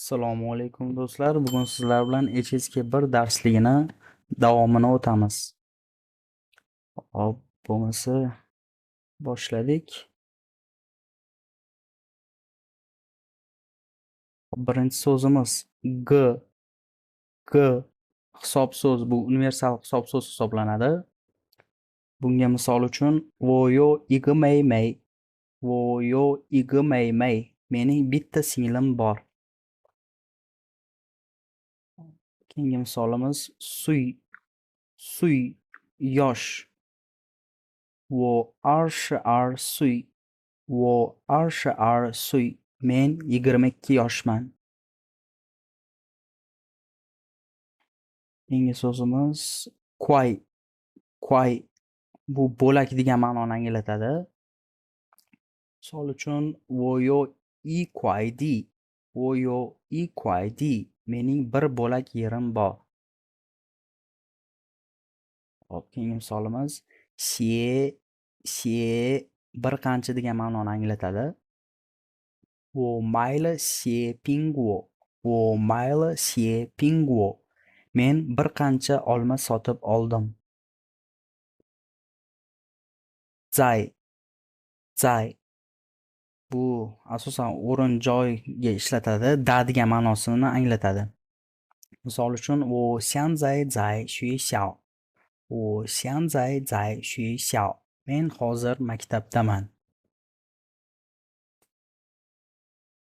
Assalomu alaykum do'stlar. Bugun sizlar bilan HSK 1 darsligini davomini o'tamiz. Hop, bo'lmasa boshladik. Birinchi so'zimiz G. G hisob so'z, bu universal hisob so'z hisoblanadi. Bunga misol uchun Voyo igmaymay. Voyo igmaymay. Mening bitta singlim bor. Keyingi misolimiz suy. Suy yosh. Wo arshi ar suy. Wo arshi ar suy. Men 22 yoshman. Keyingi so'zimiz kuay. Kuay bu bo'lak degan ma'noni anglatadi. Misol uchun voyo i kuay di. Voyo i kuay di. Mening bir bo'lak yerim bor. Hop, keyingi misolimiz xie, xie bir qancha degan ma'noni anglatadi. Wo mayli xie pingguo. Wo mayli xie pingguo. Men bir qancha olma sotib oldim. Zay. Zay. Bu asosan o'rin joyga ishlatadi, da degan ma'nosini anglatadi. Misol uchun wo xianzai zai xue xiao. Wo xianzai zai xue xiao. Men hozir maktabdaman.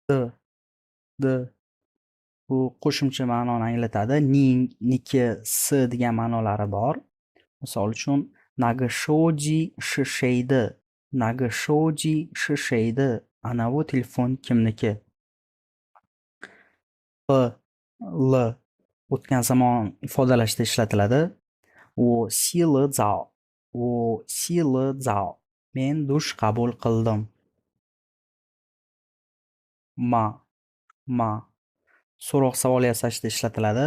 D. D. Bu qo'shimcha ma'noni anglatadi. Ning, niki, s degan ma'nolari bor. Misol uchun naga shouji shi sheydi. Naga shouji shi sheydi. Anavi telefon kimniki? P, L o'tgan zamon ifodalashda ishlatiladi. Wo xi le zao. Wo xi le zao. Men dush qabul qildim. Ma, ma so'roq savol yasashda ishlatiladi.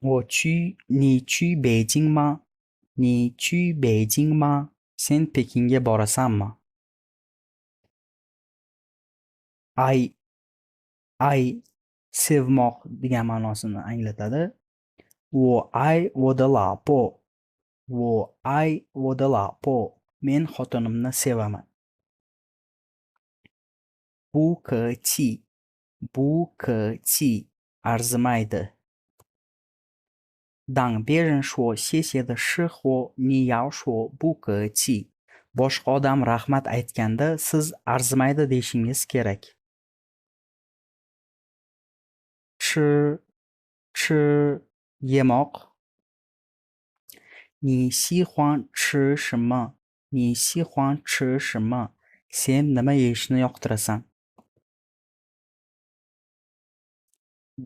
Wo chu, ni chu Beijing ma? Ni chu Beijing ma? Sen Pekinga borasanmi? Ay, ay sevmoq degan ma'nosini anglatadi. Wo ay wo de lao po. Wo ay wo de lao po. Men xotinimni sevaman. Bu ke chi. Bu ke chi arzimaydi. 当别人说谢谢的时候，你要说不客气。Boshqa odam rahmat aytganda siz arzimaydi deyishingiz kerak. Chi, chi yemoq. 你喜欢吃什么？你喜欢吃什么？Sen nima yeyishni yoqtirasan?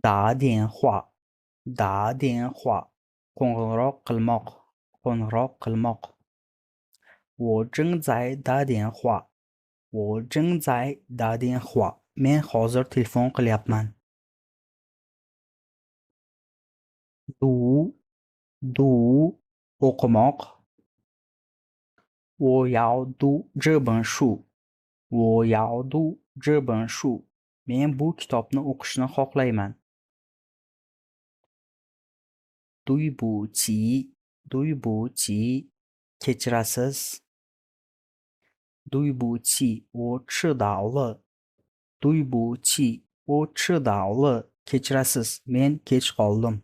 打电话，打电话，qo'ng'iroq qilmoq, qo'ng'iroq qilmoq. 我正在打电话，我正在打电话。Men hozir telefon qilyapman. Du, du o'qimoq. 我要读这本书。我要读这本书。Men bu kitobni o'qishni xohlayman. Duybuchi, duybuchi, kechirasiz. Duybuchi, 我迟到了。Duybuchi, 我迟到了。Kechirasiz, men kech qoldim.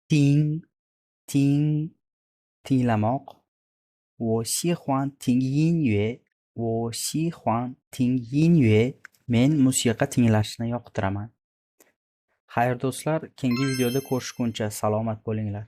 Ting, ting, tinglamoq. 我喜欢听音乐。我喜欢听音乐。Men musiqa tinglashni yoqtiraman. Xayr do'stlar, keyingi videoda ko'rishguncha salomat bo'linglar.